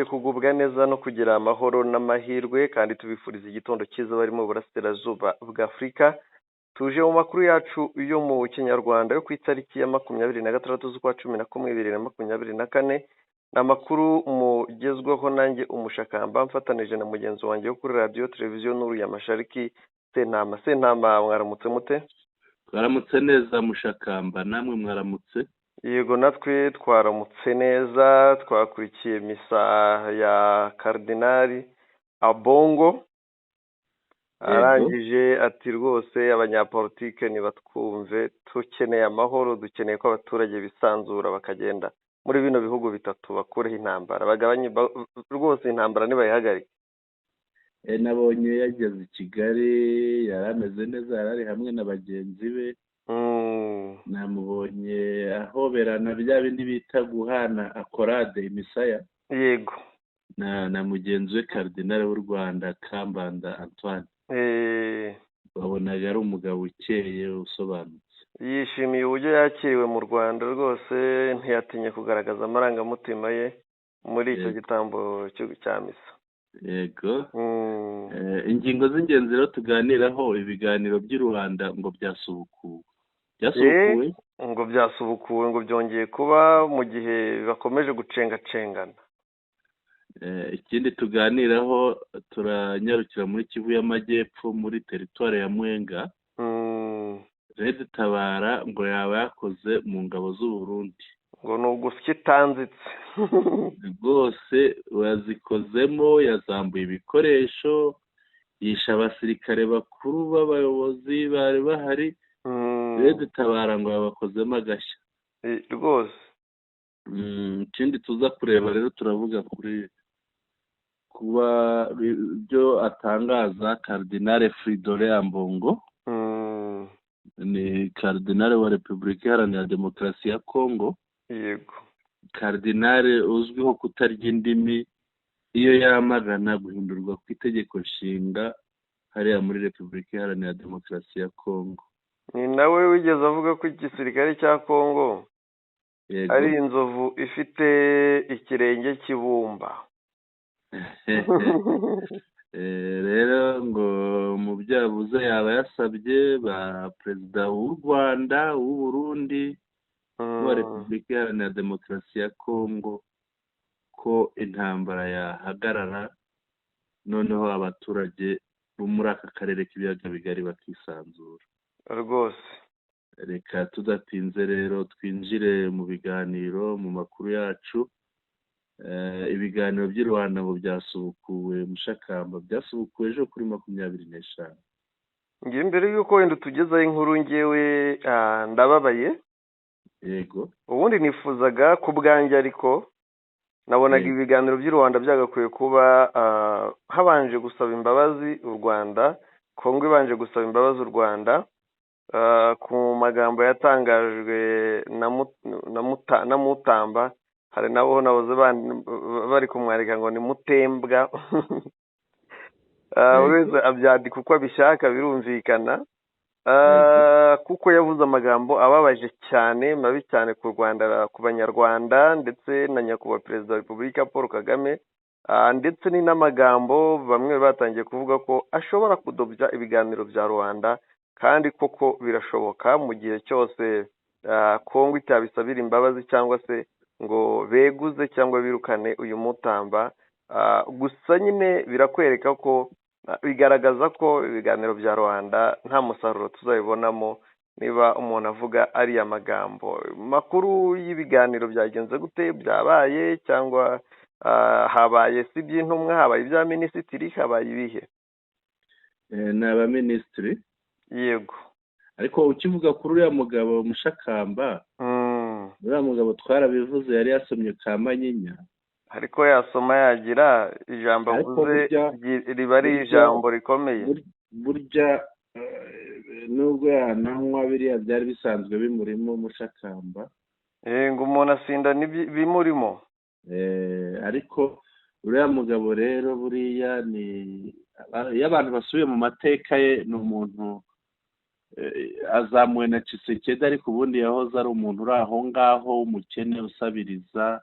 Mukomeje kugubwa neza no kugira amahoro n'amahirwe, kandi tubifuriza igitondo cyiza bari mu burasirazuba bwa Afurika. Tuje mu makuru yacu yo mu Kinyarwanda yo ku itariki ya 26 z'ukwa 11 2024. Ni amakuru mugezweho nanjye Umushakamba, mfatanije na mugenzi wanjye wo kuri Radiyo Televiziyo Nuru ya Mashariki, Sentama. Sentama, mwaramutse mute? Twaramutse neza, Mushakamba, namwe mwaramutse? Yego, natwe twaramutse neza. Twakurikiye misa ya Karidinali Ambongo, arangije ati: "Rwose abanyapolitike nibatwumve, dukeneye amahoro, dukeneye ko abaturage bisanzura bakagenda muri bino bihugu bitatu, bakureho intambara, bagabanye rwose intambara, ntibayihagarike." Nabonye yageze i Kigali, yari ameze neza, yari ari hamwe na bagenzi be. Namubonye ahoberana, bya bindi bita guhana accolade imisaya, na mugenzi we Karidinali w'u Rwanda, Kambanda Antoine. Wabonaga ari umugabo ukeye, usobanutse. Yishimiye uburyo yakiriwe mu Rwanda rwose, ntiyatinye kugaragaza amarangamutima ye muri icyo gitambo cya misa. Yego. Ingingo z'ingenzi rero tuganiraho: ibiganiro by'i Rwanda ngo byasubukuwe, byasubukuwe. Ngo byasubukuwe, ngo byongeye kuba mu gihe bakomeje gucengacengana. Ikindi tuganiraho, turanyarukira muri Kivu y'Amajyepfo, muri teritwari ya Mwenga. Red Tabara ngo yaba yakoze mu ngabo z'u Burundi. Ngo ni ugusya itanzitse. Rwose yazikozemo, yazambuye ibikoresho, yishe abasirikare bakuru b'abayobozi bari bahari. Red Tabara ngo yabakozemo agashya. Rwose. Ikindi tuza kureba rero, turavuga kuri kuba ibyo atangaza Karidinale Fridolin Ambongo, ni Karidinale wa Repubulika Iharanira Demokarasi ya Kongo, Karidinale uzwiho kutarya indimi iyo yamagana guhindurwa kw'itegeko nshinga hariya muri Repubulika Iharanira Demokarasi ya Kongo. Ni nawe wigeze avuga ko igisirikare cya Kongo ari inzovu ifite ikirenge cy'ibumba. Rero ngo mu byo yavuze, yaba yasabye ba perezida w'u Rwanda, w'u Burundi, wa Repubulika Iharanira Demokarasi ya Kongo ko intambara yahagarara, noneho abaturage bo muri aka karere k'ibiyaga bigari bakisanzura. Reka tudatinze rero twinjire mu biganiro, mu makuru yacu. Ibiganiro by'i Rwanda ngo byasubukuwe, Mushakamba, byasubukuwe ejo kuri 25. Ngiye mbere y'uko wenda utugezaho inkuru, ngewe ndababaye. Ubundi nifuzaga ku bwanjye, ariko nabonaga ibiganiro by'i Rwanda byagakwiye kuba habanje gusaba imbabazi u Rwanda, Kongo ibanje gusaba imbabazi u Rwanda ku magambo yatangajwe na Mutamba. Hari nabo naboze bari kumwandika ngo ni Mutembwa. Buri wese abyandika uko abishaka, birumvikana, kuko yavuze amagambo ababaje cyane, mabi cyane ku Rwanda, ku Banyarwanda, ndetse na Nyakubahwa Perezida wa Repubulika Paul Kagame. Ndetse ni n'amagambo bamwe batangiye kuvuga ko ashobora kudobya ibiganiro bya Rwanda, kandi koko birashoboka mu gihe cyose Kongo itabisabira imbabazi cyangwa se ngo beguze cyangwa birukane uyu Mutamba. Gusa nyine birakwereka ko, bigaragaza ko ibiganiro bya Rwanda nta musaruro tuzabibonamo niba umuntu avuga ariya magambo. Makuru y'ibiganiro byagenze gute? Byabaye cyangwa habaye si iby'intumwa, habaye ibya minisitiri, habaye ibihe? Ni abaminisitiri. Ariko ukivuga kuri uriya mugabo, Mushakamba, uriya mugabo twarabivuze, yari yasomye ka manyinya. Ariko yasoma yagira ijambo Ariko avuze, riba ari ijambo rikomeye. Burya nubwo yananywa biriya, byari bisanzwe bimurimo, Mushakamba. Ngo umuntu asinda n'ibimurimo. Ariko uriya mugabo rero, buriya ni iyo abantu basubiye mu mateka ye, ni umuntu azamuwe na Tshisekedi, ariko ubundi yahoze ari umuntu uri aho ngaho w'umukene usabiriza.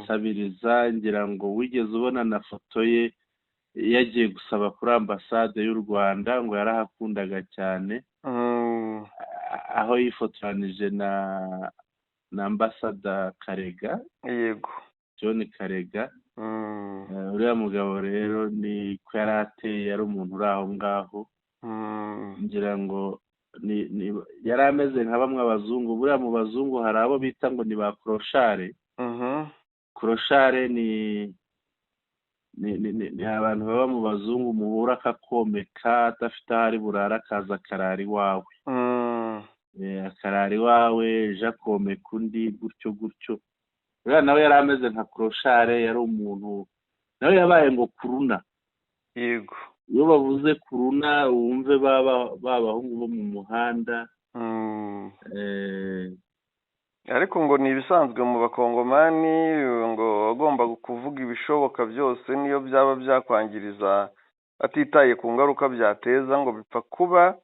Arasabiriza. Ngira ngo wigeze ubona na foto ye yagiye gusaba kuri ambasade y'u Rwanda, ngo yarahakundaga cyane, aho yifotoranije na ambasada Karega. John Karega. Uriya mugabo rero ni ko yari ateye, yari umuntu uri aho ngaho. Ngira ngo yari ameze nka bamwe abazungu. Buriya mu bazungu hari abo bita ngo ni ba clochard. Clochard ni abantu baba mu bazungu, muhura akakomeka adafite aho ari burara, akaza akarara iwawe. Akarara iwawe, ejo akomeka undi, gutyo gutyo. Uriya nawe yari ameze nka clochard, yari umuntu nawe yabaye ngo kuluna. Iyo bavuze kuluna, wumve ba bahungu bo mu muhanda. Ariko ngo ni ibisanzwe mu Bakongomani, ngo agomba kuvuga ibishoboka byose niyo byaba byakwangiriza, atitaye ku ngaruka byateza, ngo bipfa kuba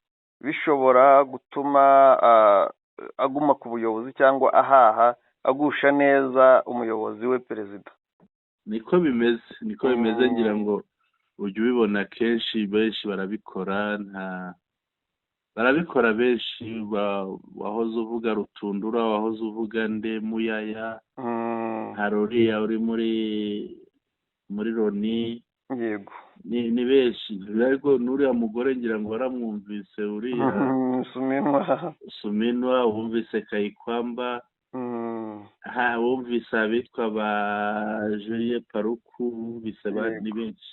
bishobora gutuma aguma ku buyobozi cyangwa ahaha agusha neza umuyobozi we, perezida. Niko bimeze, niko bimeze. Ngira ngo ujya ubibona kenshi, benshi barabikora, nta barabikora benshi. Wahoze uvuga Rutundura, wahoze uvuga nde, Muyaya. Hari uriya uri muri Loni. Ni benshi, ariko n'uriya mugore ngira ngo waramwumvise, uriya Suminwa. Suminwa, wumvise Kayikwamba. Ha, wumvise abitwa ba Julien Paluku, wumvise ni benshi.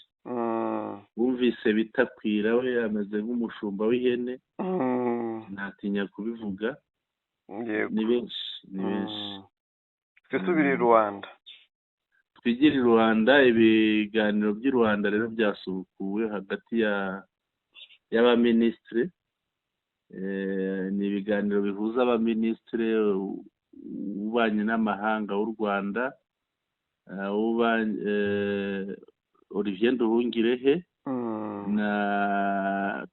Wumvise Bitakwira, we ameze nk'umushumba w'ihene. Ntatinya kubivuga. Ni benshi, ni benshi. Twisubire i Rwanda. Twigire i Rwanda. Ibiganiro by'i Rwanda rero byasubukuwe hagati ya y'abaminisitiri. Ni ibiganiro bihuza abaminisitiri w'ububanyi n'amahanga w'u Rwanda, Olivier Nduhungirehe, na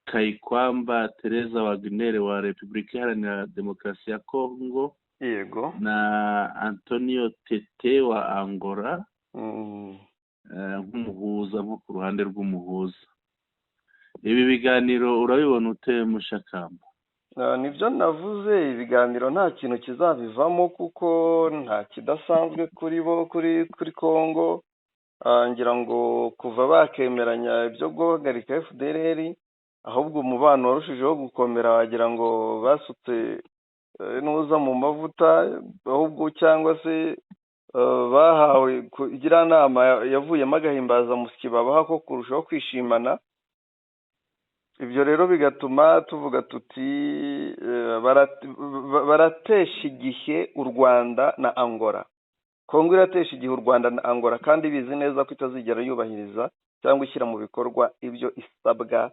Kayikwamba Tereza Wagner wa Repubulika Iharanira Demokarasi ya Kongo, na Antonio Tete wa Angola, nk'umuhuza, nko ku ruhande rw'umuhuza. Ibi biganiro urabibona ute, Mushakamba? Nibyo navuze, ibiganiro nta kintu kizabivamo kuko nta kidasanzwe kuri bo, kuri Kongo. Ngira ngo kuva bakemeranya ibyo guhagarika FDLR, ahubwo umubano warushijeho gukomera, wagira ngo basutse nuza mu mavuta ahubwo, cyangwa se bahawe iriya nama yavuyemo agahimbazamusyi babaha ko kurushaho kwishimana. Ibyo rero bigatuma tuvuga tuti baratesha igihe u Rwanda na Angola. Kongo iratesha igihe u Rwanda na Angola, kandi bizi neza ko itazigera yubahiriza cyangwa ishyira mu bikorwa ibyo isabwa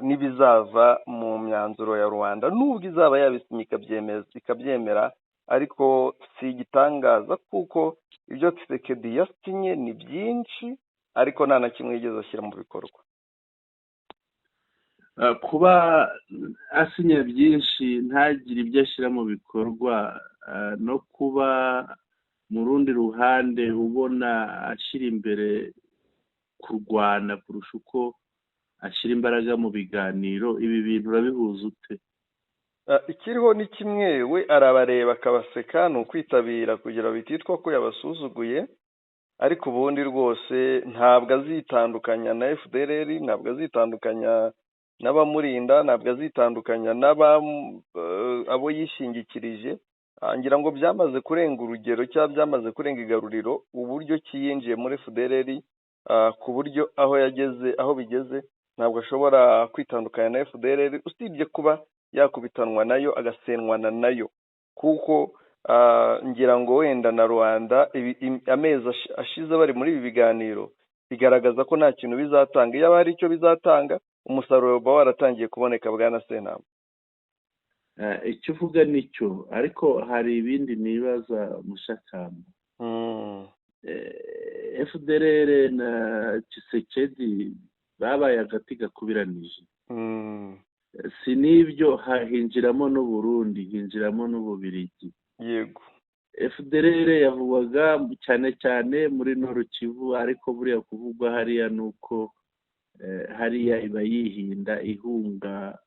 n'ibizava mu myanzuro ya Rwanda, nubwo izaba yabisinye ikabyemera. Ariko si igitangaza, kuko ibyo Tshisekedi yasinye ni byinshi, ariko nta na kimwe yigeze ashyira mu bikorwa. Kuba asinya byinshi ntagire ibyo ashyira mu bikorwa, no kuba mu rundi ruhande ubona ashyira imbere kurwana kurusha uko ashyira imbaraga mu biganiro, ibi bintu urabihuza ute? Ikiriho ni kimwe, we arabareba akabaseka, ni ukwitabira kugira bititwa ko yabasuzuguye, ariko ubundi rwose ntabwo azitandukanya na FDLR, ntabwo azitandukanya n'abamurinda, ntabwo azitandukanya abo yishingikirije. Ngira ngo byamaze kurenga urugero cyangwa byamaze kurenga igaruriro uburyo ki yinjiye muri FDLR, ku buryo aho yageze, aho bigeze, ntabwo ashobora kwitandukanya na FDLR, usibye kuba yakubitanwa nayo agasenwana nayo, kuko ngira ngo wenda na Rwanda amezi ashize bari muri ibi biganiro bigaragaza ko nta kintu bizatanga. Iyo hari icyo bizatanga, umusaruro uba waratangiye kuboneka, bwana Sentama. Icyo uvuga nicyo, ariko hari ibindi nibaza, Mushakamba. FDLR na Tshisekedi babaye agati gakubiranije. Si n'ibyo, hinjiramo n'Uburundi, hinjiramo n'Ububirigi. FDLR yavugwaga cyane cyane muri Nord Kivu, ariko buriya kuvugwa hariya ni uko hariya iba yihinda ihunga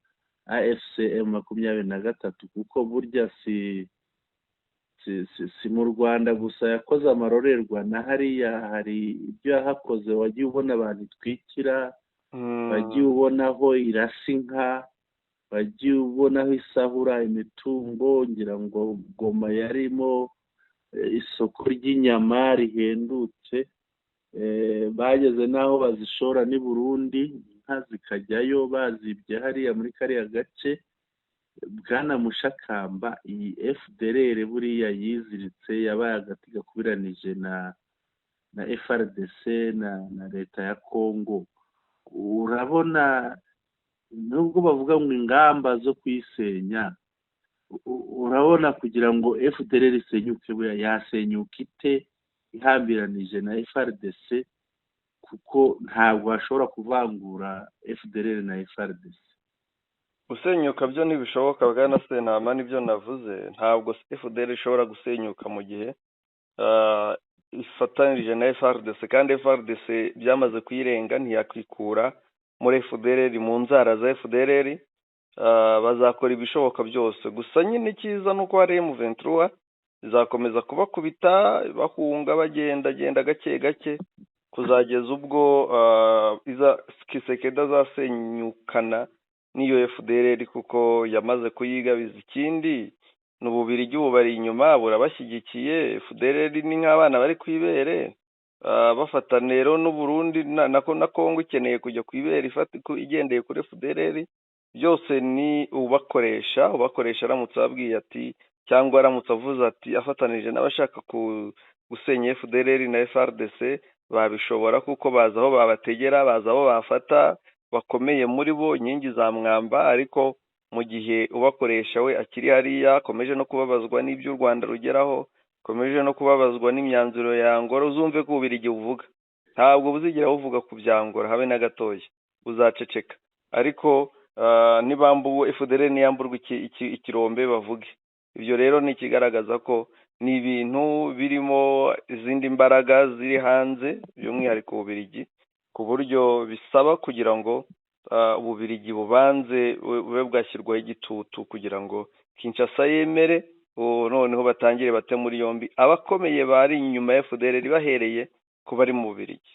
AFC M23, kuko burya si mu Rwanda gusa yakoze amarorerwa, na hariya hari ibyo yahakoze. Wagiye ubona abantu itwikira, wagiye ubona aho irasa inka, wagiye ubona aho isahura imitungo. Ngira ngo Goma yarimo isoko ry'inyama rihendutse, bageze n'aho bazishora n'i Burundi, inka zikajyayo bazibye hariya muri kariya gace. Bwana Mushakamba, iyi FDLR buriya yiziritse, yabaye agati gakubiranije na FARDC na leta ya Congo. Urabona nubwo bavuga ngo ingamba zo kuyisenya, urabona kugira ngo FDLR isenyuke, buriya yasenyuka ite ihambiranije na FARDC? Kuko ntabwo bashobora kuvangura FDLR na FARDC. Gusenyuka byo ntibishoboka, bwana Sentama, nibyo navuze. Ntabwo FDLR ishobora gusenyuka mu gihe ifatanije na FARDC, kandi FARDC byamaze kuyirenga, ntiyakwikura muri FDLR, mu nzara za FDLR. Bazakora ibishoboka byose gusa nyine icyiza ni uko hari M23 izakomeza kubakubita bahunga, bagenda genda gake gake kuzageza ubwo Tshisekedi azasenyukana n'iyo FDLR, kuko yamaze kuyigabiza. Ikindi ni Ububirigi bubari inyuma, burabashyigikiye. FDLR ni nk'abana bari ku ibere, bafatana rero n'Uburundi na Congo ikeneye kujya ku ibere igendeye kuri FDLR. Byose ni ubakoresha. Ubakoresha aramutse ababwiye ati, cyangwa aramutse avuze ati afatanije n'abashaka gusenya FDLR na FARDC, babishobora, kuko bazi aho babategera, bazi aho bafata bakomeye muri bo, inkingi za mwamba. Ariko mu gihe ubakoresha we akiri hariya, akomeje no kubabazwa n'ibyo u Rwanda rugeraho, akomeje no kubabazwa n'imyanzuro ya Angola, uzumve ko Ububirigi buvuga, ntabwo buzigera buvuga ku bya Angola habe na gatoya, buzaceceka. Ariko nibambuwe FDLR, niyamburwa ikirombe, bavuge. Ibyo rero ni ikigaragaza ko ni ibintu birimo izindi mbaraga ziri hanze, by'umwihariko Ububirigi, ku buryo bisaba kugira ngo Ububirigi bubanze bube bwashyirwaho igitutu kugira ngo Kinshasa yemere, noneho batangire bate muri yombi abakomeye bari inyuma ya FDLR, bahereye ku bari mu Bubirigi.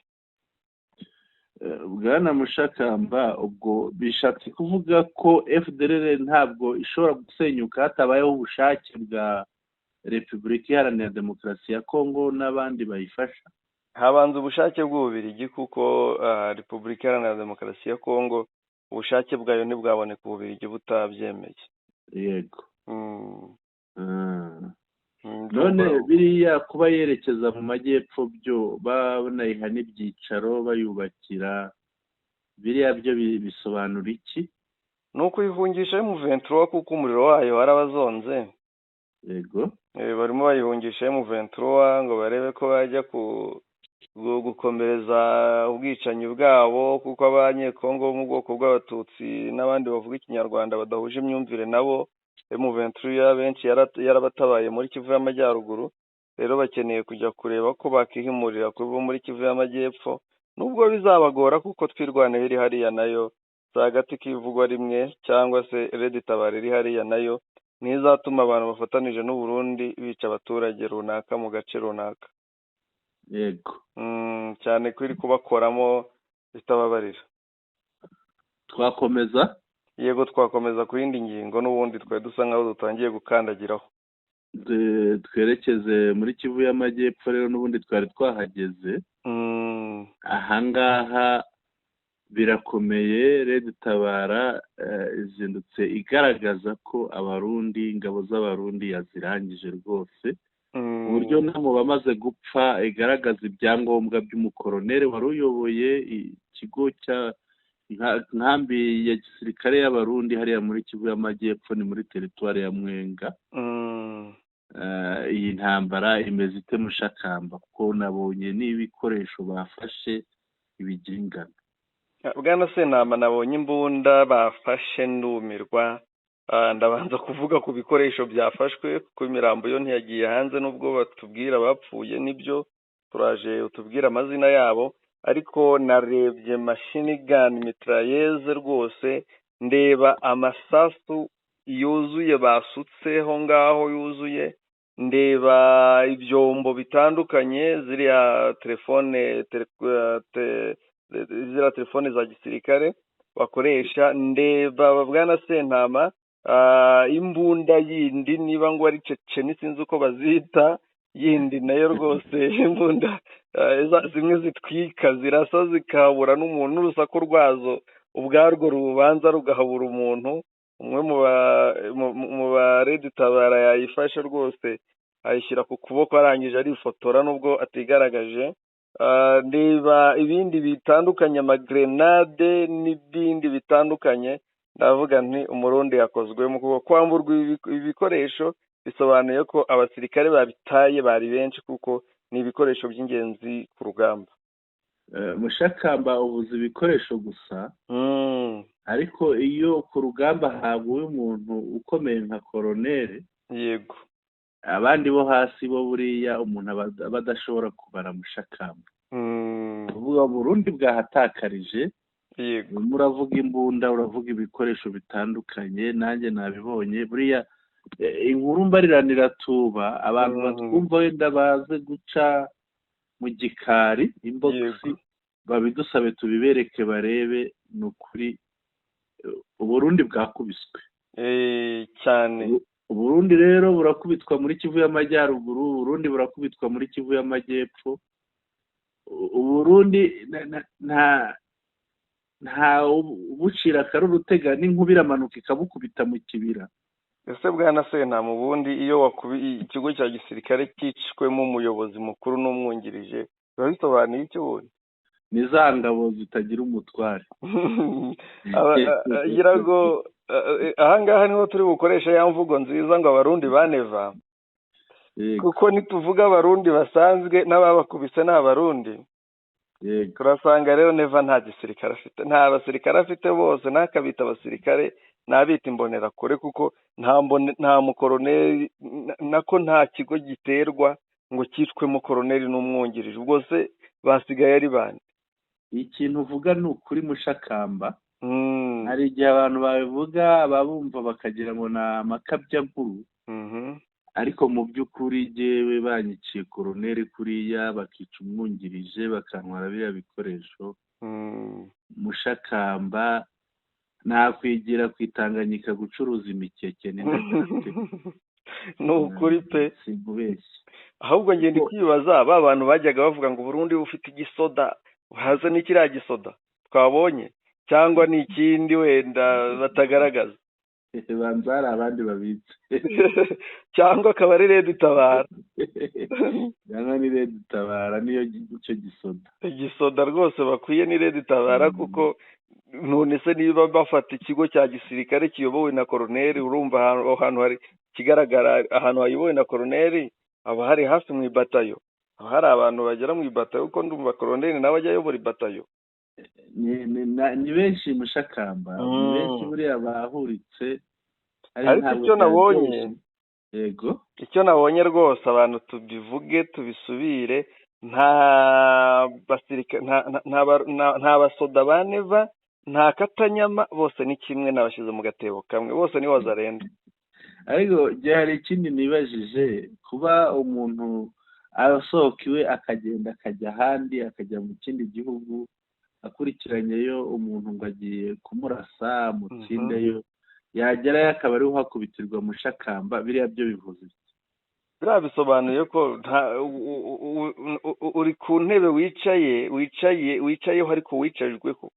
Bwana Mushakamba, ubwo bishatse kuvuga ko FDLR ntabwo ishobora gusenyuka hatabayeho ubushake bwa Repubulika Iharanira Demokarasi ya Kongo n'abandi bayifasha? Habanza ubushake bw'Ububirigi, kuko Repubulika Iharanira Demokarasi ya Kongo ubushake bwayo ntibwaboneka Ububirigi butabyemeye. None biriya kuba yerekeza mu majyepfo, byo banayiha n'ibyicaro, bayubakira, biriya byo bisobanura iki? Ni ukuyihungisha M23, kuko umuriro wayo warabazonze. Barimo bayihungisha M23 ngo barebe ko bajya ku gukomereza ubwicanyi bwabo, kuko Abanyekongo bo mu bwoko bw'Abatutsi n'abandi bavuga Ikinyarwanda badahuje imyumvire nabo, M23 benshi yarabatabaye muri Kivu y'Amajyaruguru. Rero bakeneye kujya kureba ko bakihimurira kuba muri Kivu y'Amajyepfo, nubwo bizabagora, kuko Twirwaneho iri hariya nayo si agati kivugwa rimwe, cyangwa se RED Tabara iri hariya nayo ntizatuma abantu bafatanije n'u Burundi bica abaturage runaka mu gace runaka. Cyane ko iri kubakoramo itababarira. Twakomeza? Yego, twakomeza ku yindi ngingo n'ubundi twari dusa nkaho dutangiye gukandagiraho. Twerekeze muri Kivu y'Amajyepfo rero, n'ubundi twari twahageze. Ahangaha birakomeye. RED Tabara izindutse igaragaza ko Abarundi, ingabo z'Abarundi yazirangije rwose, ku buryo no mu bamaze gupfa igaragaza ibyangombwa by'umukoroneri wari uyoboye ikigo cya nkambi ya gisirikare y'Abarundi hariya muri Kivu y'Amajyepfo, ni muri teritwari ya Mwenga. Iyi ntambara imeze ite, Mushakamba? Kuko nabonye n'ibikoresho bafashe ibigira ingano. Bwana Sentama, nabonye imbunda bafashe ndumirwa. Ndabanza kuvuga ku bikoresho byafashwe, kuko imirambo yo ntiyagiye hanze nubwo batubwira bapfuye, nibyo turaje utubwire amazina yabo, ariko narebye machine gun, mitrailleuse rwose, ndeba amasasu yuzuye basutseho ngaho yuzuye, ndeba ibyombo bitandukanye, ziriya telefone ziriya telefone za gisirikare bakoresha, ndeba bwana Sentama imbunda yindi, niba ngo ari ceceni sinzi uko bazita, yindi nayo rwose imbunda zimwe zitwika, zirasa zikahabura n'umuntu, n'urusaku rwazo ubwarwo rubanza rugahabura umuntu. Umwe mu ba RED-Tabara yayifashe rwose ayishyira ku kuboko, arangije arifotora nubwo atigaragaje. Ndeba ibindi bitandukanye, amagrenade n'ibindi bitandukanye, ndavuga nti Umurundi yakozwemo, kuko kwamburwa ibi bikoresho bisobanuye ko abasirikare babitaye bari benshi, kuko ni ibikoresho by'ingenzi ku rugamba. Mushakamba, ubuze ibikoresho gusa, ariko iyo ku rugamba haguye umuntu ukomeye nka koroneri, abandi bo hasi bo buriya umuntu aba adashobora kubara, Mushakamba. Uvuga Burundi bwahatakarije. Urimo uravuga imbunda, uravuga ibikoresho bitandukanye, nanjye nabibonye. Buriya inkuru mbariranira tuba abantu batwumva wenda baze guca mu gikari, inbox, babidusabe tubibereke barebe. Ni ukuri Uburundi bwakubiswe. Cyane. Uburundi rero burakubitwa muri Kivu y'Amajyaruguru, Uburundi burakubitwa muri Kivu y'Amajyepfo. Uburundi nta ubucira akari urutega, n'inkuba iramanuka ikabukubita mu kibira. Ese bwana Sentama, ubundi iyo wakubi ikigo cya gisirikare cyicwemo umuyobozi mukuru n'umwungirije, biba bisobanuye iki ubundi? Ni za ngabo zitagira umutware. Ngira ngo ahangaha niho turi bukoresha ya mvugo nziza ngo Abarundi baneva, kuko nituvuga Abarundi basanzwe n'ababakubise ni Abarundi. Turasanga rero Neva nta gisirikare afite, nta basirikare afite bose, ntakabita abasirikare, nabita imbonerakure, kuko nta mbone, nta mukoroneri nako nta kigo giterwa ngo cyicwemo koroneri n'umwungirije. Ubwo se basigaye ari bande? Ikintu uvuga ni ukuri, Mushakamba. Hari igihe abantu babivuga ababumva bakagira ngo ni amakabyankuru, ariko mu by'ukuri jyewe banyiciye koroneri kuriya, bakica umwungirije, bakantwara biriya bikoresho, Mushakamba, nakwigira ku Itanganyika gucuruza imikeke n'indagara pe. Ni ukuri pe. Sinkubeshye. Ahubwo ngenda kwibaza ba bantu bajyaga bavuga ngo Burundi bufite igisoda, haza ni kiriya gisoda twabonye cyangwa ni ikindi wenda batagaragaza? Banza hari abandi babitse. Cyangwa akaba ari RED-Tabara. Cyangwa ni RED-Tabara niyo icyo gisoda. Igisoda rwose bakwiye ni RED-Tabara, kuko none se niba bafata ikigo cya gisirikare kiyobowe na koroneri, urumva ahantu aho hantu hari ikigaragara, ahantu hayobowe na koroneri haba hari hafi mu ibatayo, haba hari abantu bagera mu ibatayo, kuko ndumva koroneri nawe ajya ayobora ibatayo. Ni benshi, Mushakamba, ni benshi buriya bahuritse. Ariko ntabwo icyo byari nabonye, byoroshye. Icyo nabonye rwose, abantu tubivuge tubisubire, nta basirikare, nta basoda ba Neva, nta katanyama, bose ni kimwe, nabashyize mu gatebo kamwe, bose ni wazalendo. Ariko jye hari ikindi nibajije: kuba umuntu asohoka iwe akagenda akajya ahandi, akajya mu kindi gihugu, akurikiranyeyo umuntu ngo agiye kumurasa amutsindeyo, yagerayo akaba ariho hakubitirwa, Mushakamba, biriya byo bivuze iki? Biriya bisobanuye ko uri ku ntebe wicaye wicayeho ariko wicajweho,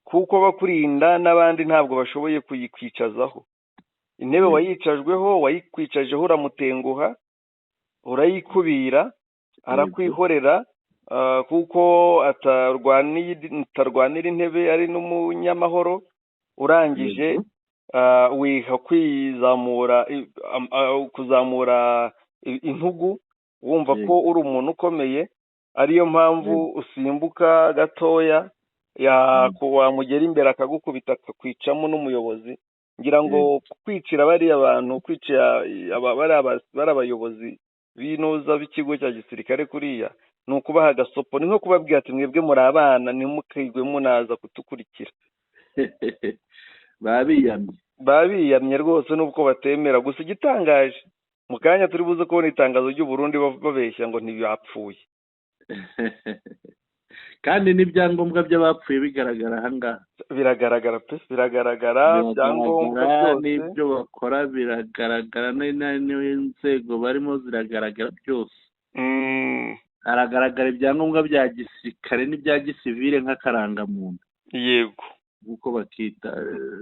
kuko bakurinda n'abandi ntabwo bashoboye kuyikwicazaho intebe. Wayicajweho, wayikwicajeho, uramutenguha, urayikubira, arakwihorera, kuko atarwanira intebe, ari n'umunyamahoro. Urangije wiha kwizamura, kuzamura intugu, wumva ko uri umuntu ukomeye, ariyo mpamvu usimbuka gatoya, wamugera imbere akagukubita, akakwicamo n'umuyobozi. Ngira ngo kwicira bariya bantu, kwicira bariya abayobozi b'inoza b'ikigo cya gisirikare kuriya, ni ukubaha agasopo, ni nko kubabwira ati: "Mwebwe muri abana, ntimukigwe munaza kudukurikira." Babiyamye. Babiyamye rwose, nubwo batemera. Gusa igitangaje, mu kanya turi buze kubona itangazo ry'u Burundi babeshya ngo ntibapfuye. Kandi n'ibyangombwa by'abapfuye bigaragara ahangaha. Biragaragara pe, biragaragara, ibyangombwa byose. N'ibyo bakora biragaragara, n'inzego barimo ziragaragara byose. Haragaragara ibyangombwa bya gisirikare n'ibya gisivile nk'akarangamuntu, nk'uko bakita.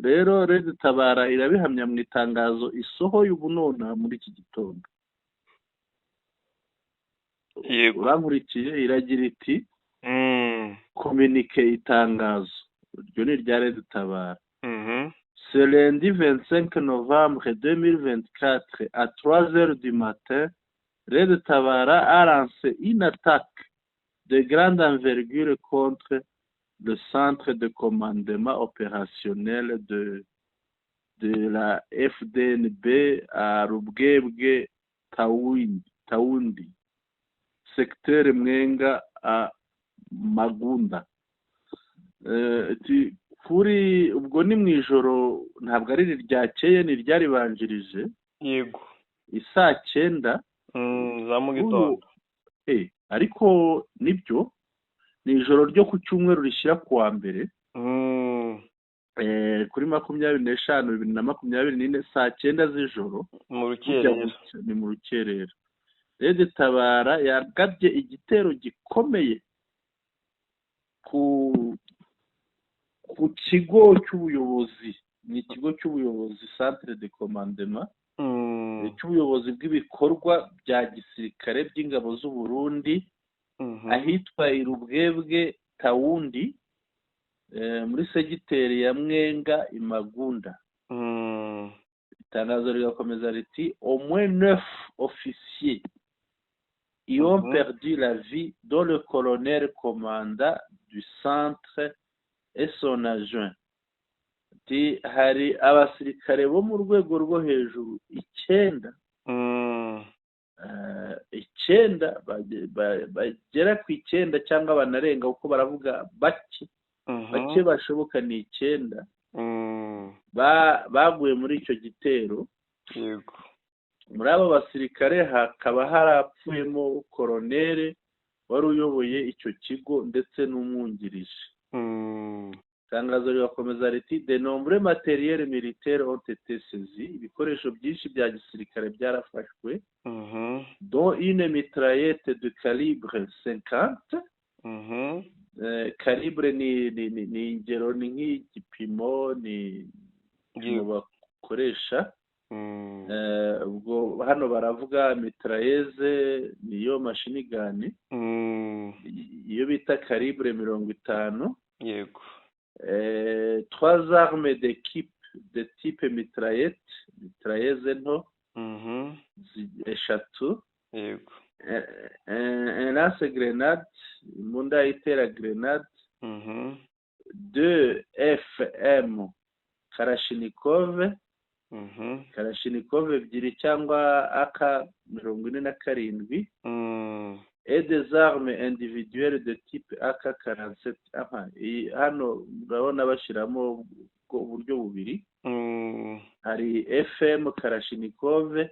Rero Red Tabara irabihamya mu itangazo isohoye ubu nonaha muri iki gitondo. Yego. Urankurikiye? Iragira iti, communiqué, itangazo iryo ni irya Red Tabara: "Ce lundi 25 novembre 2024 à 3 heures du matin, Red Tabara a lancé une attaque de grande envergure contre le centre de commandement opérationnel de la FDNB à Rubwebwe Tawundi, secteur Mwenga à Magunda." Kuri ubwo ni mu ijoro, ntabwo ari iri ryakeye, ni iryaribanjirije. Isaa 9 Za mu gitondo. Ariko nibyo, ni ijoro ryo ku cyumweru rishyira ku wa mbere, kuri 25 2024, saa 9 z'ijoro. Mu rukerera. Ni mu rukerera. Red Tabara yagabye igitero gikomeye ku kigo cy'ubuyobozi, ni ikigo cy'ubuyobozi, centre de commandement, cy'ubuyobozi bw'ibikorwa bya gisirikare by'ingabo z'u Burundi, ahitwa Irubwebwe Tawundi, muri segiteri ya Mwenga Imagunda. Itangazo rigakomeza riti: "Au moins neuf officiers y ont perdu la vie, dont le colonel commandant du centre et son adjoint." Ati hari abasirikare bo mu rwego rwo hejuru 9, 9, bagera ku 9 cyangwa banarenga, kuko baravuga bake, bake bashoboka ni 9, baguye muri icyo gitero. Muri abo basirikare hakaba harapfuyemo koronere wari uyoboye icyo kigo ndetse n'umwungirije. Itangazo rigakomeza riti: "De nombreux matériels militaires ont été saisis", ibikoresho byinshi bya gisirikare byarafashwe, "dont une mitraillette de calibre 50." Calibre ni ingero, ni nk'igipimo, ni igipimo bakoresha. Ubwo hano baravuga mitrailleuse, niyo machine gun, iyo bita calibre 50. Trois armes d'équipe de type mitraillette, mitrailleuse nto 3. Un lance grenade, imbunda itera grenade. Deux FM Kalashnikov, Kalashnikov 2 cyangwa AK 47, et des armes individuelles de type AK 47. Aha, iyi hano urabona bashyiramo uburyo bubiri. Hari FM Kalashnikov,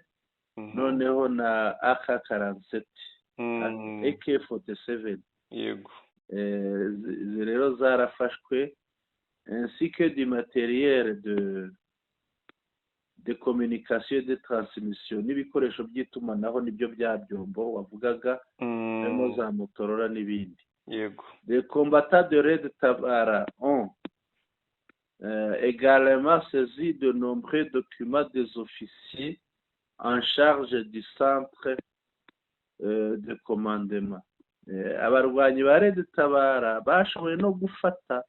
noneho na AK 47, AK 47. Izi rero zarafashwe, ainsi que du matériel de communication et de transmission, n'ibikoresho by'itumanaho, nibyo bya byombo wavugaga, harimo za Motorola n'ibindi. Les combattants de Red Tabara ont également saisi de nombreux documents des officiers en charge du centre de commandement. Abarwanyi ba Red Tabara bashoboye no gufata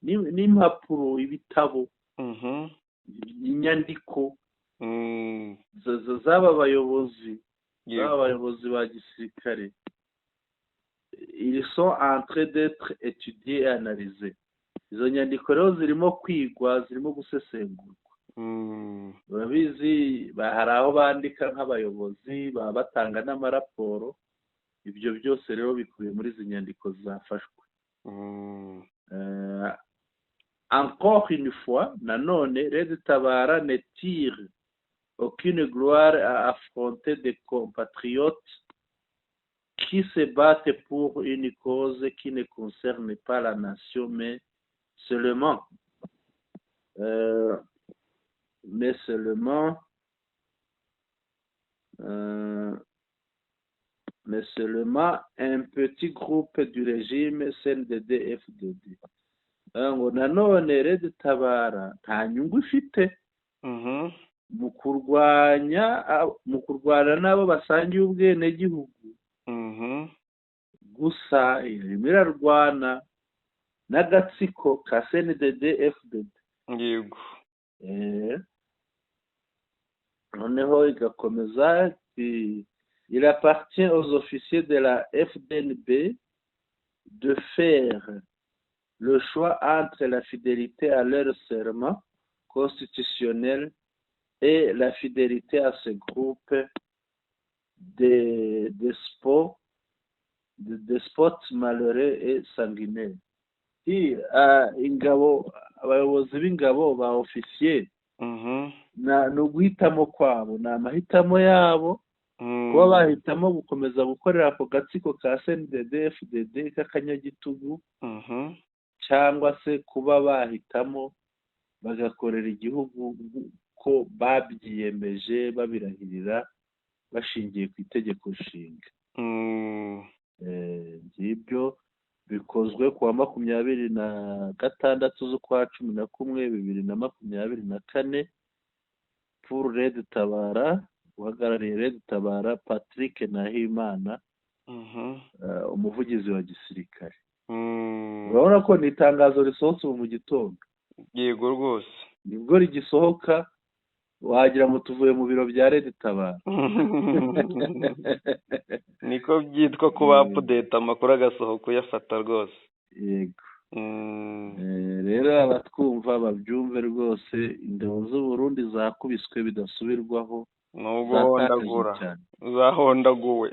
n'impapuro, ibitabo, inyandiko z'aba bayobozi, z'aba bayobozi ba gisirikare. Ils sont en train d'être étudiés et analysés. Izo nyandiko rero zirimo kwigwa, zirimo gusesengurwa. Urabizi, hari aho bandika nk'abayobozi baba batanga n'amaraporo. Ibyo byose rero bikubiye muri izi nyandiko zafashwe. Encore une fois, nanone, Red Tabara ne tire aucune gloire à affronter des compatriotes qui se battent pour une cause qui ne concerne pas la nation, mais seulement un petit groupe du régime CNDD-FDD. Ngo nanone Red Tabara nta nyungu ifite mu kurwanya, mu kurwana n'abo basangiye ubwenegihugu. Gusa irimo irarwana n'agatsiko ka CNDD FDD. Noneho igakomeza iti: "Il appartient aux officiers de la FDNB de faire le choix entre la fidélité à leur serment constitutionnel et la fidélité à ce groupe de despotes malheureux et sanguinaires." Ingabo, abayobozi b'ingabo ba ofisiye, ni uguhitamo kwabo, ni amahitamo yabo kuba bahitamo gukomeza gukorera ako gatsiko ka CNDD FDD k'akanyagitugu, cyangwa se kuba bahitamo bagakorera igihugu ko babyiyemeje, babirahirira bashingiye ku itegeko nshinga. Ngibyo bikozwe ku wa 26 z'ukwa 11 2024. Pour Red Tabara, uhagarariye Red Tabara, Patrick Nahimana, umuvugizi wa gisirikare. Urabona ko ni itangazo risohotse ubu mu gitondo. Yego rwose. Nibwo rigisohoka, wagira ngo tuvuye mu biro bya Red Tabara. Niko byitwa kuba update, amakuru agasohoka uyafata rwose. Yego. Rero abatwumva babyumve rwose, ingabo z'u Burundi zakubiswe bidasubirwaho. Ni uguhondagura, zahondaguwe.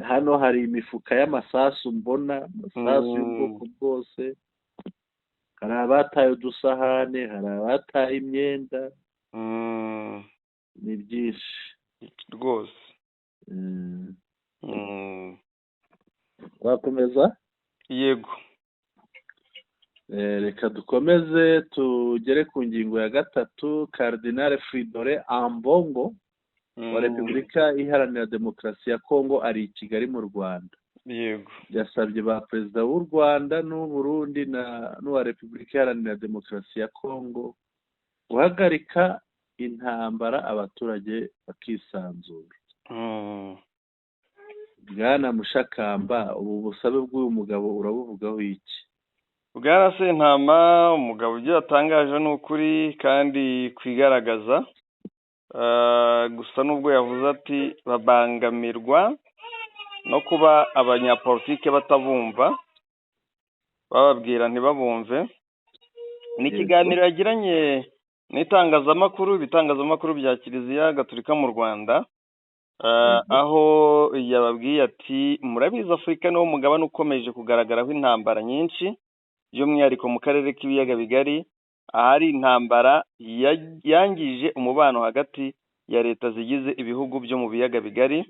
Hano hari imifuka y'amasasu, mbona amasasu y'ubwoko bwose. Hari abataye udusahane, hari abataye imyenda, ni byinshi. Rwose. Wakomeza? Yego. Reka dukomeze tugere ku ngingo ya gatatu. Cardinal Fridolin Ambongo wa Repubulika Iharanira Demokarasi ya Kongo ari i Kigali mu Rwanda. Yasabye ba perezida w'u Rwanda n'uw'Uburundi n'uwa Repubulika Iharanira Demokarasi ya Kongo guhagarika intambara, abaturage bakisanzura. Bwana Mushakamba, ubu busabe bw'uyu mugabo urabuvugaho iki? Bwana Sentama, umugabo ibyo yatangaje ni ukuri kandi kwigaragaza. Gusa nubwo yavuze ati babangamirwa no kuba abanyapolitike batabumva, bababwira ntibabumve. Ni ikiganiro yagiranye n'itangazamakuru, ibitangazamakuru bya Kiliziya Gatolika mu Rwanda, aho yababwiye ati: "Murabizi, Afurika niwo mugabane ukomeje kugaragaraho intambara nyinshi, by'umwihariko mu karere k'Ibiyaga Bigari, ahari intambara yangije umubano hagati ya leta zigize ibihugu byo mu Biyaga Bigari."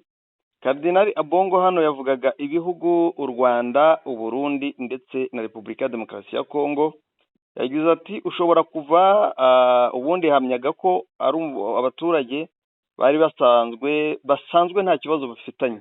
Karidinali Ambongo hano yavugaga ibihugu u Rwanda, Uburundi ndetse na Repubulika ya Demokarasi ya Kongo. Yagize ati: "Ushobora kuva ubundi hamyaga ko ari abaturage bari basanzwe nta kibazo bafitanye."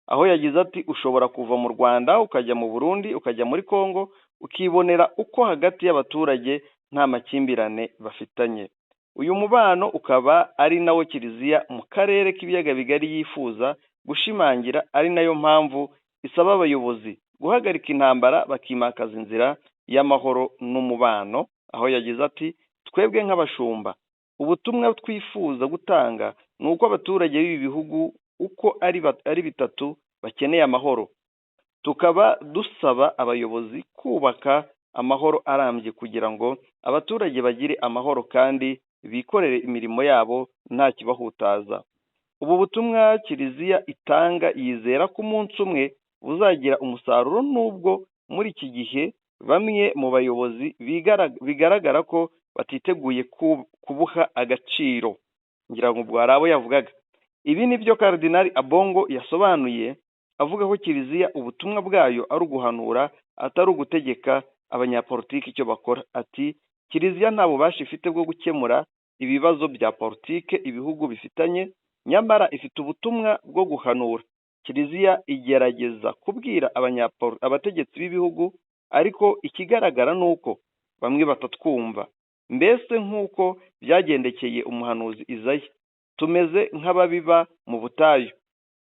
Aho yagize ati: "Ushobora kuva mu Rwanda ukajya mu Burundi, ukajya muri Kongo, ukibonera uko hagati y'abaturage nta makimbirane bafitanye." Uyu mubano ukaba ari nawo Kiliziya mu karere k'Ibiyaga Bigari yifuza gushimangira, ari nayo mpamvu isaba abayobozi guhagarika intambara, bakimakaza inzira y'amahoro n'umubano. Aho yagize ati: "Twebwe nk'abashumba, ubutumwa twifuza gutanga ni uko abaturage b'ibi bihugu uko ari bitatu bakeneye amahoro, tukaba dusaba abayobozi kubaka amahoro arambye kugira ngo abaturage bagire amahoro kandi bikorere imirimo yabo nta kibahutaza. Ubu butumwa Kiliziya itanga yizera ko umunsi umwe buzagira umusaruro, nubwo muri iki gihe bamwe mu bayobozi bigaragara ko batiteguye kubuha agaciro. Ngira ngo ubwo hari abo yavugaga. Ibi ni byo Karidinali Ambongo yasobanuye avuga ko Kiliziya ubutumwa bwayo ari uguhanura, atari ugutegeka abanyapolitiki icyo bakora. Ati Kiliziya nta bubasha ifite bwo gukemura ibibazo bya politike ibihugu bifitanye, nyamara ifite ubutumwa bwo guhanura. Kiliziya igerageza kubwira abategetsi b'ibihugu, ariko ikigaragara ni uko bamwe batatwumva. Mbese nk'uko byagendekeye umuhanuzi Izayi, tumeze nk'ababiba mu butayu.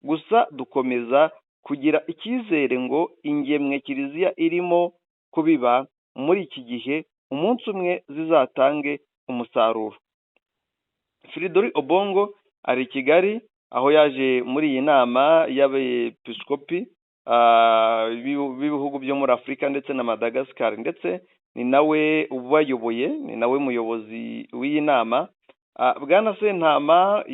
Gusa dukomeza kugira icyizere ngo ingemwe Kiliziya irimo kubiba muri iki gihe umunsi umwe zizatange umusaruro. Fridolin Ambongo ari i Kigali, aho yaje muri iyi nama y'abepiskopi b'ibihugu byo muri Afurika ndetse na Madagascar, ndetse ni nawe ubayoboye, ni nawe muyobozi w'iyi nama. Bwana Sentama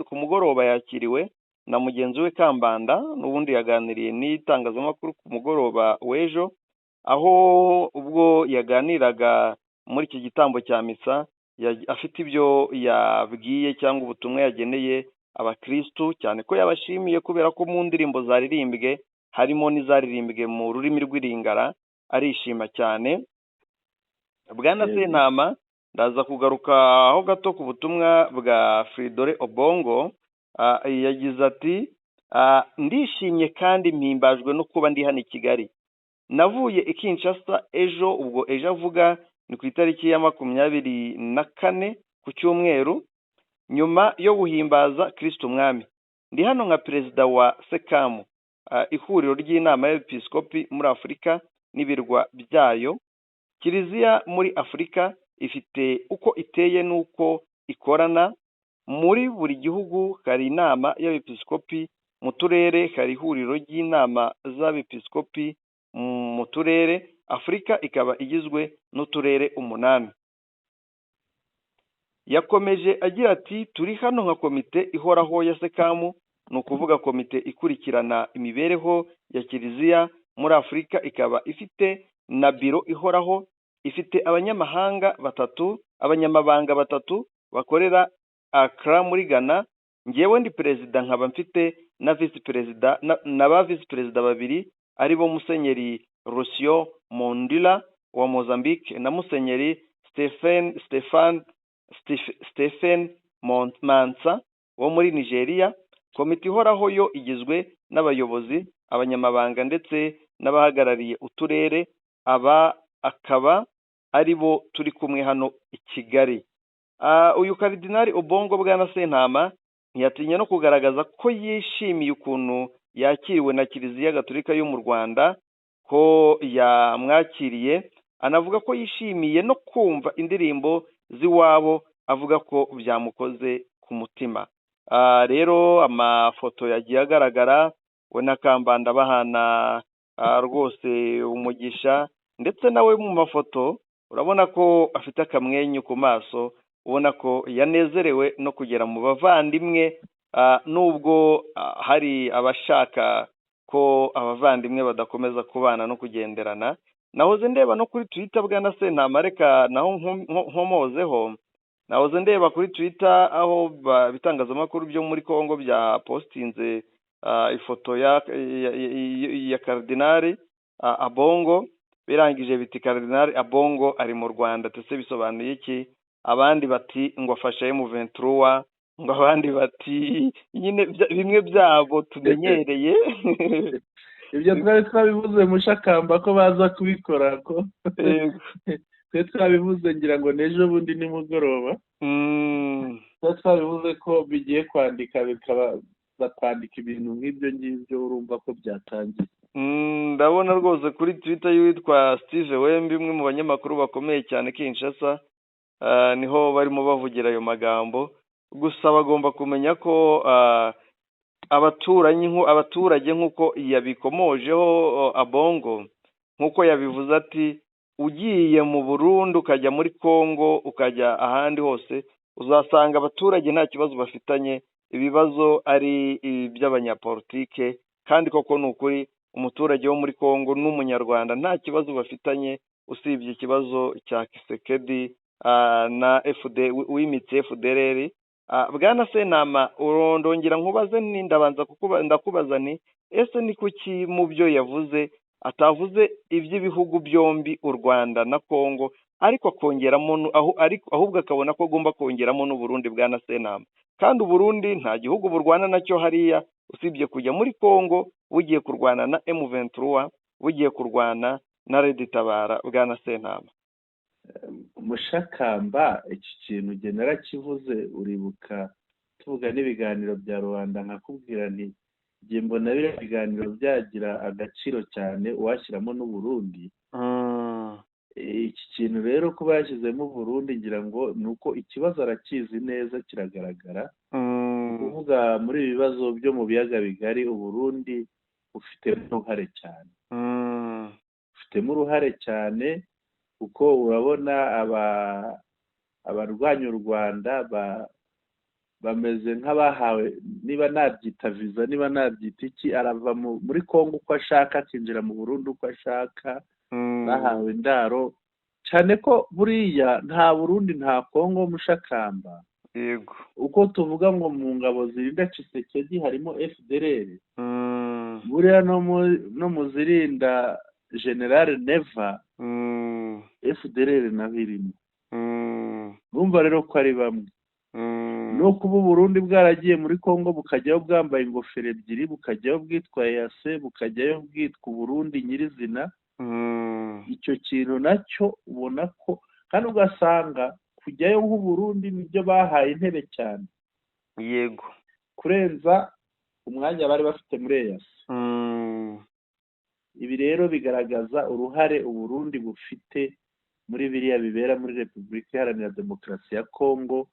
ku mugoroba yakiriwe na mugenzi we Kambanda, n'ubundi yaganiriye n'itangazamakuru ku mugoroba w'ejo, aho ubwo yaganiraga muri iki gitambo cya misa afite ibyo yabwiye cyangwa ubutumwa yageneye abakristu, cyane ko yabashimiye kubera ko mu ndirimbo zaririmbwe harimo n'izaririmbwe mu rurimi rw'iringara, arishima cyane. Bwana Sentama, ndaza kugaruka aho gato ku butumwa bwa Fridolin Ambongo. Yagize ati ndishimye kandi mpimbajwe no kuba ndi hano i Kigali. Navuye i Kinshasa ejo, ubwo ejo avuga ni ku itariki ya 24 ku cyumweru, nyuma yo guhimbaza Kristo Umwami. Ndi hano nka perezida wa SECAM, ihuriro ry'inama y'abepiskopi muri Afurika n'ibirwa byayo. Kiliziya muri Afurika ifite uko iteye n'uko ikorana. Muri buri gihugu hari inama y'abepiskopi, mu turere hari ihuriro ry'inama z'abepiskopi mu turere. Afurika ikaba igizwe n'uturere 8. Yakomeje agira ati turi hano nka komite ihoraho ya SECAM, ni ukuvuga komite ikurikirana imibereho ya Kiliziya muri Afurika, ikaba ifite na biro ihoraho, ifite abanyamahanga batatu, abanyamabanga batatu bakorera Accra muri Ghana. Ngewe ndi perezida, nkaba mfite na visi perezida na ba visi perezida babiri, aribo Musenyeri Lucio Mondila wa Mozambique na Musenyeri Stephen Mansa wo muri Nigeria. Komite ihoraho yo igizwe n'abayobozi, abanyamabanga ndetse n'abahagarariye uturere, aba akaba ari bo turi kumwe hano i Kigali. Uyu Karidinali Ambongo, bwana Sentama, ntiyatinya no kugaragaza ko yishimiye ukuntu yakiriwe na Kiliziya Gatolika yo mu Rwanda, ko yamwakiriye, anavuga ko yishimiye no kumva indirimbo z'iwabo, avuga ko byamukoze ku mutima. Rero amafoto yagiye agaragara we na Kambanda bahana rwose umugisha, ndetse nawe mu mafoto urabona ko afite akamwenyu ku maso, ubona ko yanezerewe no kugera mu bavandimwe, nubwo hari abashaka ko abavandimwe badakomeza kubana no kugenderana. Nahoze ndeba no kuri Twitter, bwana Sentama, reka naho nkomozeho. Nahoze ndeba kuri Twitter aho ibitangazamakuru byo muri Congo bya postinze ifoto ya Karidinali Ambongo, birangije biti Karidinali Ambongo ari mu Rwanda, ndetse bisobanuye iki? Abandi bati ngo afashe M23, ngo abandi bati nyine bimwe byabo tumenyereye. Ibyo twari twabivuze, mushakamba, ko baza kubikora, ko twe twabivuze, ngira ngo n'ejo bundi nimugoroba twari twabivuze ko bigiye kwandika, bikaba bakwandika ibintu nk'ibyo ngibyo, urumva ko byatangiye. Ndabona rwose kuri Twitter y'uwitwa Steve Wembi, umwe mu banyamakuru bakomeye cyane Kinshasa, niho barimo bavugira ayo magambo. Gusa bagomba kumenya ko abaturanyi, abaturage, nk'uko yabikomojeho Ambongo, nk'uko yabivuze ati Ugiye mu Burundi, ukajya muri Congo, ukajya ahandi hose, uzasanga abaturage nta kibazo bafitanye, ibibazo ari iby'abanyapolitike. Kandi koko ni ukuri, umuturage wo muri Congo n'Umunyarwanda nta kibazo bafitanye, usibye ikibazo cya Tshisekedi na FD wimitse FDLR. Bwana Sentama, urondongera nkubaze, ni ndabanza ndakubaza nti: ese ni kuki mu byo yavuze atavuze iby'ibihugu byombi, u Rwanda na Congo, ariko akongeramo aho, ariko ahubwo akabona ko agomba kongeramo n'Uburundi, bwana Sentama? Kandi Uburundi nta gihugu burwana nacyo hariya, usibye kujya muri Congo bugiye kurwana na M23, bugiye kurwana na Red Tabara, bwana Sentama. Mushakamba, iki kintu njye narakivuze. Uribuka tuvuga n'ibiganiro bya rubanda, nkakubwira nti njye mbona biriya biganiro byagira agaciro cyane uwashyiramo n'Uburundi. Iki kintu rero kuba yashyizemo Uburundi, ngira ngo ni uko ikibazo arakizi neza, kiragaragara. Kuvuga muri ibi bibazo byo mu biyaga bigari, Uburundi bufitemo uruhare cyane, bufitemo uruhare cyane, kuko urabona abarwanya u Rwanda bameze nk'abahawe, niba nabyita viza, niba nabyita iki, arava muri Congo uko ashaka, akinjira mu Burundi uko ashaka. Bahawe indaro cyane, ko buriya nta Burundi nta Congo, Mushakamba. Uko tuvuga ngo mu ngabo zirinda Tshisekedi harimo FDLR, buriya no mu zirinda General Neva, FDLR naho irimo. Urumva rero ko ari bamwe. No kuba Uburundi bwaragiye muri Congo, bukajyayo bwambaye ingofero ebyiri, bukajyayo bwitwa EAC, bukajyayo bwitwa Uburundi nyirizina, icyo kintu nacyo ubona ko, kandi ugasanga kujyayo nk'Uburundi nibyo bahaye intebe cyane kurenza umwanya bari bafite muri EAC. Ibi rero bigaragaza uruhare Uburundi bufite muri biriya bibera muri Repubulika Iharanira Demokarasi ya Kongo,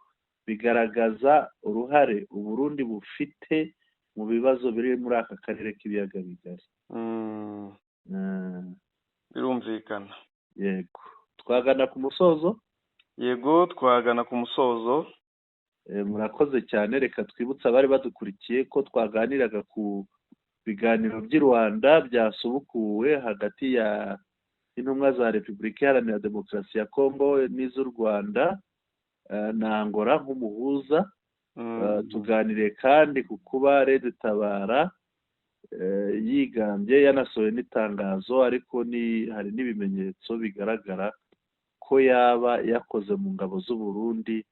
bigaragaza uruhare Uburundi bufite mu bibazo biri muri aka karere k'ibiyaga bigari. Birumvikana. Yego, twagana ku musozo. Yego, twagana ku musozo. Murakoze cyane. Reka twibutse abari badukurikiye ko twaganiraga ku biganiro by'i Rwanda byasubukuwe hagati ya intumwa za Repubulika Iharanira Demokarasi ya Kongo n'iz'u Rwanda na Angola nk'umuhuza. Tuganiriye kandi ku kuba Red Tabara yigambye, yanasohoye n'itangazo, ariko ni hari n'ibimenyetso bigaragara ko yaba yakoze mu ngabo z'u Burundi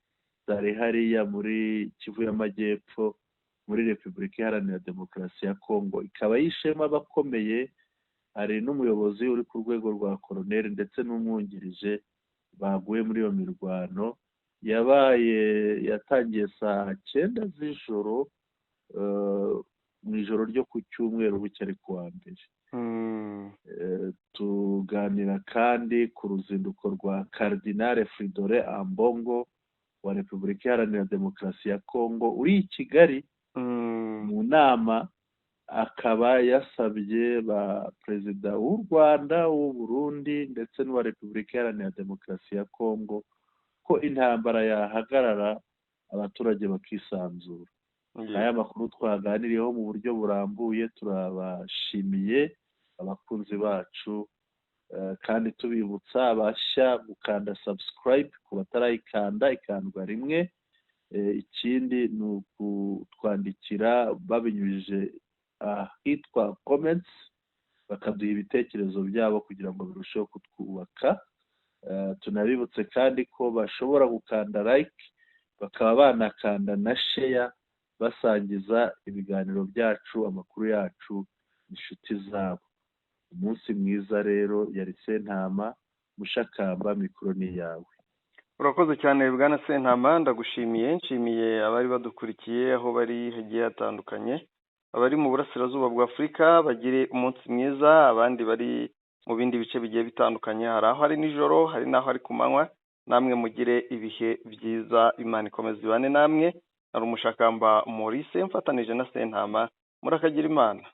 zari hariya muri Kivu y'Amajyepfo, muri Repubulika Iharanira Demokarasi ya Kongo, ikaba yishemo abakomeye. Hari n'umuyobozi uri ku rwego rwa koroneri ndetse n'umwungirije baguye muri iyo mirwano yabaye, yatangiye saa 9 z'ijoro, mu ijoro ryo ku cyumweru bucya ari kuwa mbere. Tuganira kandi ku ruzinduko rwa Cardinal Fridolin Ambongo wa Repubulika Iharanira Demokarasi ya Kongo uri i Kigali mu nama, akaba yasabye ba perezida w'u Rwanda, w'u Burundi ndetse n'uwa Repubulika Iharanira Demokarasi ya Kongo ko intambara yahagarara, abaturage bakisanzura. Aya makuru twaganiriyeho mu buryo burambuye. Turabashimiye abakunzi bacu, kandi tubibutsa abashya gukanda subscribe ku batarayikanda, ikandwa rimwe. Ikindi ni ukutwandikira babinyujije ahitwa comments, bakaduha ibitekerezo byabo kugira ngo birusheho kutwubaka. Tunabibutse kandi ko bashobora gukanda like, bakaba banakanda na share, basangiza ibiganiro byacu, amakuru yacu, inshuti zabo. Umunsi mwiza rero. Yari Sentama Mushakamba, mikoro ni yawe. Urakoze cyane, bwana Sentama, ndagushimiye. Nshimiye abari badukurikiye aho bari hagiye hatandukanye. Abari mu burasirazuba bwa Afurika bagire umunsi mwiza, abandi bari mu bindi bice bigiye bitandukanye, hari aho ari nijoro, hari n'aho ari ku manywa, namwe mugire ibihe byiza. Imana ikomeze ibane namwe. Ari Umushakamba Maurice mfatanije na Sentama. Murakagira Imana.